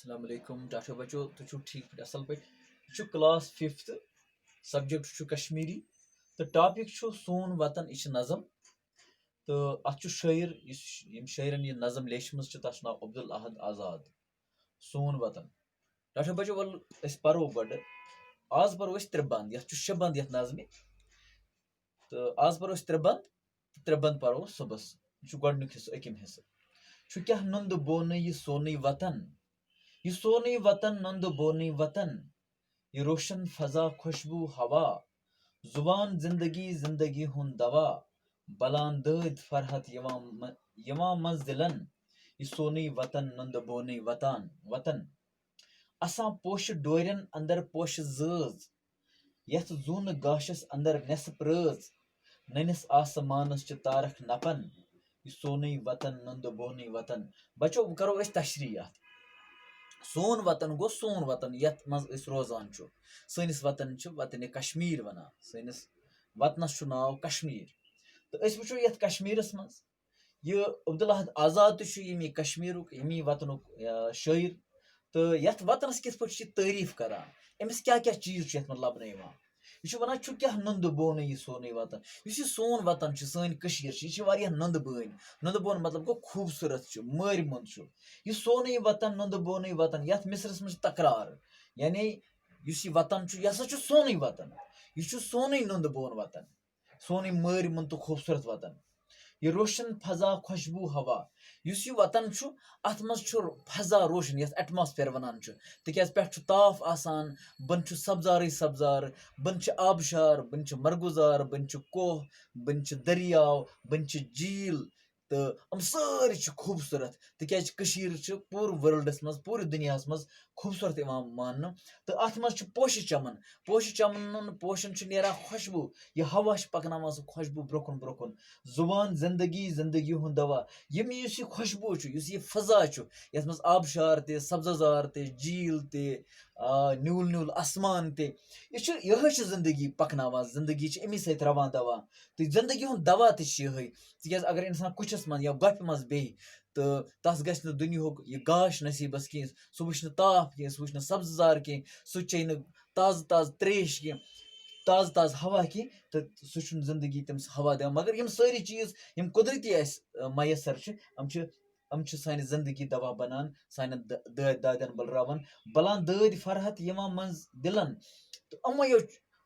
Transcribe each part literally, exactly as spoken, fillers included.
السلام علیکم ٹاٹھو بچو، تُہۍ چھِو ٹھیٖک پٲٹھۍ، اَصٕل پٲٹھۍ؟ یہِ چھُ class fifth، subject چھُ کشمیٖری، تہٕ topic چھُ سون وطن، یہِ چھِ نظم۔ تہٕ اَتھ چھُ شٲعر، یُس، ییٚمۍ شٲعرن یہِ نظم لیچھمٕژ چھِ، تَتھ چھُ ناو عبدالاحد آزاد۔ سون وطن۔ ٹاٹھو بچو، وَلہٕ أسۍ پَرو گۄڈٕ۔ آز پَرو أسۍ ترٛےٚ بند، یَتھ چھُ شےٚ بند یَتھ نظمہِ۔ تہٕ آز پَرو أسۍ ترٛےٚ بند، تہٕ ترٛےٚ بند پَرو صُبحس۔ یہِ چھُ گۄڈٕنیُک حصہٕ، أکِم حصہٕ۔ چھُ کیٛاہ نُندٕ بونہٕ یہِ سونُے وطن، یہِ سونُے وطن، نُندٕ بونُے وطن، یہِ روشن فضا، خوشبو ہوا، زُبان زندگی، زندگی ہُنٛد دوا، بلان دٲدۍ فرحت یِوان م-، یِوان منٛز دِلن، یہِ سونُے وطن، نُندٕ بونُے وطن، وطن۔ اسان پوشہٕ ڈورٮ۪ن اندر پوشہٕ زٲژ، یتھ زوٗنہٕ گاشس اندر نٮ۪صٕپ رٲژ، نٔنِس آسمانس چھِ تارکھ نپان، یہِ سونُے وطن، نُندٕ بونُے وطن۔ بچو، وۄنۍ کرو أسۍ تشریح اتھ۔ سون وطن گوٚو سون وطن، یتھ منٛز أسۍ روزان چھِ۔ سٲنِس وطن چھِ وطنِ کشمیر ونان، سٲنِس وطنس چھُ ناو کشمیر۔ تہٕ أسۍ وٕچھو یتھ کشمیرس منٛز، یہِ عبدالاحد آزاد تہِ چھُ ییٚمی کشمیرُک، ییٚمی وطنُک، آ، شٲعر۔ تہٕ یتھ وطنس کِتھ پٲٹھۍ چھِ تعریٖف کران، أمِس کیٛاہ کیٛاہ چیٖز چھُ یتھ منٛز لبنہٕ یِوان؟ یہِ چھُ ونان، چھُ کیٛاہ نُندٕ بونُے یہِ سونُے وطن؟ یُس یہِ سون وطن چھُ، سٲنۍ کٔشیٖر چھِ، یہِ چھِ واریاہ نُندٕ بٲنۍ۔ نُندٕ بون مطلب گوٚو خوٗبصوٗرت چھُ، مٲرۍ مُنٛد چھُ۔ یہِ سونُے وطن، نُندٕ بونُے وطن، یتھ مصرس منٛز چھُ تکرار، یعنی یُس یہِ وطن چھُ، یہِ ہسا چھُ سونُے وطن۔ یہِ چھُ سونُے نُندٕ بون وطن، سونُے مٲرۍ مُنٛد تہٕ خوٗبصوٗرت وطن۔ یہِ روشن فضا، خوشبو ہوا، یُس یہِ وطن چھُ، اتھ منٛز چھُ فضا روشن، یتھ atmosphere ونان چھُ، تِکیازِ پٮ۪ٹھٕ چھُ تاپھ آسان، بۄنہٕ چھُ سبزارٕے سبزار، بۄنہٕ چھِ آبشار، بۄنہٕ چھِ مرگُزار، بۄنہٕ چھِ کوہ، بۄنہٕ چھِ دٔریاو، بۄنہٕ چھِ جھیٖل، تہٕ یِم سٲری چھِ خوٗبصوٗرت، تِکیازِ کٔشیٖر چھِ پوٗرٕ worldس منٛز، پوٗرٕ دُنیاہس منٛز خوٗبصوٗرت یِوان ماننہٕ۔ تہٕ اتھ منٛز چھُ پوشہِ چمن، پوشہِ چمنن، پوشن چھُ نیران خوشبو، یہِ ہوا چھُ پکناوان سُہ خوشبو برٛونٛہہ کُن، برٛونٛہہ کُن۔ زُبان زندگی، زندگی ہُنٛد دوا۔ یِم، یُس یہِ خوشبو چھُ، یُس یہِ فضا چھُ، یتھ منٛز آبشار تہِ، سبزہ زار تہِ، جھیٖل تہِ، آ، نیوٗل نیوٗل آسمان تہِ، یہِ چھُ، یِہوٚے چھِ زندگی پکناوان، زندگی چھِ اَمی سۭتۍ رَوان دَوان۔ تہٕ زندگی ہُنٛد دَوا تہِ چھُ یِہوٚے، تِکیٛازِ اگر اِنسان کُٹھِس منٛز یا گۄپھِ منٛز بیٚہہِ، تہٕ تَس گژھِ نہٕ دُنیاہُک یہِ گاش نصیٖبَس کینٛہہ، سُہ وٕچھِ نہٕ تاپھ کینٛہہ، سُہ وٕچھِ نہٕ سبزار کینٛہہ، سُہ چیٚیہِ نہٕ تازٕ تازٕ ترٛیش کینٛہہ، تازٕ تازٕ ہوا کینٛہہ، تہٕ سُہ چھُنہٕ زندگی تٔمِس ہوا دِوان۔ مگر یِم سٲری چیٖز، یِم قۄدرٔتی اَسہِ، اَ، میسر چھِ، یِم چھِ، یِم چھِ سانہِ زندگی دوا بنان، سانٮ۪ن د-، دٲدۍ دادٮ۪ن بلراوان، بلان دٲدۍ فرحت یِوان منٛز دِلن۔ تہٕ یِموٕے یو،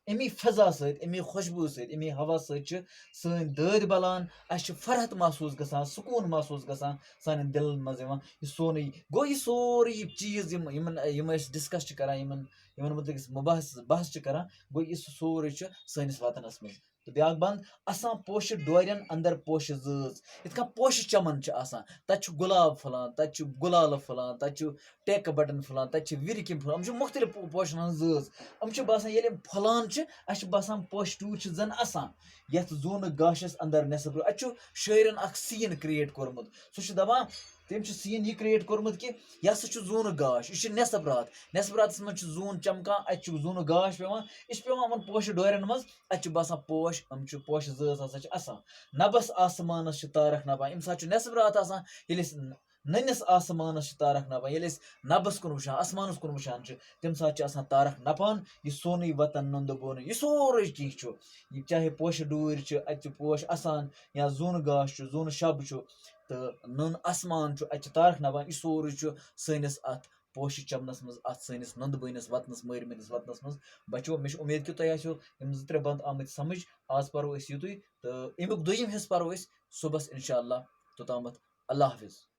اَمی فضا سۭتۍ، اَمی خوشبوٗ سۭتۍ، اَمی ہوا سۭتۍ چھِ سٲنۍ دٲدۍ بلان، اَسہِ چھِ فرحت محسوٗس گژھان، سکوٗن محسوٗس گژھان، سانٮ۪ن دِلن منٛز یِوان۔ یہِ سونُے گوٚو، یہِ سورُے یہِ چیٖز، یِم، یِمن، یِم أسۍ discuss چھِ کران، یِمن، یِمن مُتعلِق أسۍ مُباحث، بحث چھِ کران، گوٚو، یہِ سُہ سورُے چھُ سٲنِس وطنس منٛز۔ تہٕ بیٛاکھ بند، اسان پوشہٕ ڈورٮ۪ن اندر پوشہٕ زٲژ۔ یِتھ کٔنۍ پوشہٕ چمن چھِ آسان، تتہِ چھُ گۄلاب پھۄلان، تتہِ چھُ گُلالہٕ پھۄلان، تتہِ چھُ ٹیکہٕ بٹن پھۄلان، تتہِ چھِ وِرِ کِم پھۄلان، یِم چھِ مُختٔلِف پو-، پوشن ہٕنٛز زٲژ۔ یِم چھِ باسان، ییٚلہِ یِم پھۄلان چھِ، اَسہِ چھُ باسان پوشہٕ ٹوٗرۍ چھِ زن اسان۔ یتھ زوٗنہٕ گاشس اندر نٮ۪صٕف رو-، اتہِ چھُ شٲعرن اکھ scene create کوٚرمُت۔ سُہ چھُ دپان، تٔمۍ چھُ scene یہِ create کوٚرمُت کہِ یہِ ہسا چھُ زوٗنہٕ گاش، یہِ چھُ نٮ۪صٕف راتھ۔ نٮ۪صٕف راتس منٛز چھُ زوٗن چمکان، اتہِ چھُ زوٗنہٕ گاش پٮ۪وان، یہِ چھُ پٮ۪وان یِمن پوشہٕ ڈورٮ۪ن منٛز۔ اتہِ چھُ باسان پوش، یِم چھِ پوشہٕ زٲژ ہسا چھِ اسان۔ نبس آسمانس چھِ تارکھ نبان۔ ییٚمہِ ساتہٕ چھُ نٮ۪صٕف راتھ آسان، ییٚلہِ أسۍ نٔنِس آسمانس چھِ تارکھ نبان، ییٚلہِ أسۍ نبس کُن وٕچھان، آسمانس کُن وٕچھان چھِ، تَمہِ ساتہٕ چھِ آسان تارکھ نپان۔ یہِ سونُے وطن نُندٕ بونُے، یہِ سورُے کینٛہہ چھُ۔ یہِ چاہے پوشہٕ ڈوٗرۍ چھِ، اَتہِ چھِ پوش اَسان، یا زوٗنہٕ گاش چھُ، زوٗنہٕ شب چھُ، تہٕ نُن آسمان چھُ، اَتہِ چھِ تارکھ نپان۔ یہِ سورُے چھُ سٲنِس اَتھ پوشہٕ چمنس منٛز، اَتھ سٲنِس نُندٕ بٲنِس وطنس، مٲرۍ مٲنِس وطنس منٛز۔ بچو، مےٚ چھِ اُمید کہِ تۄہہِ آسیو یِم زٕ ترٛےٚ بند آمٕتۍ سمجھ۔ آز پرو أسۍ یُتُے، تہٕ اَمیُک دوٚیِم حصہٕ پرو أسۍ صُبحس، انشاءاللہ۔ توٚتامَتھ اللہ حافظ۔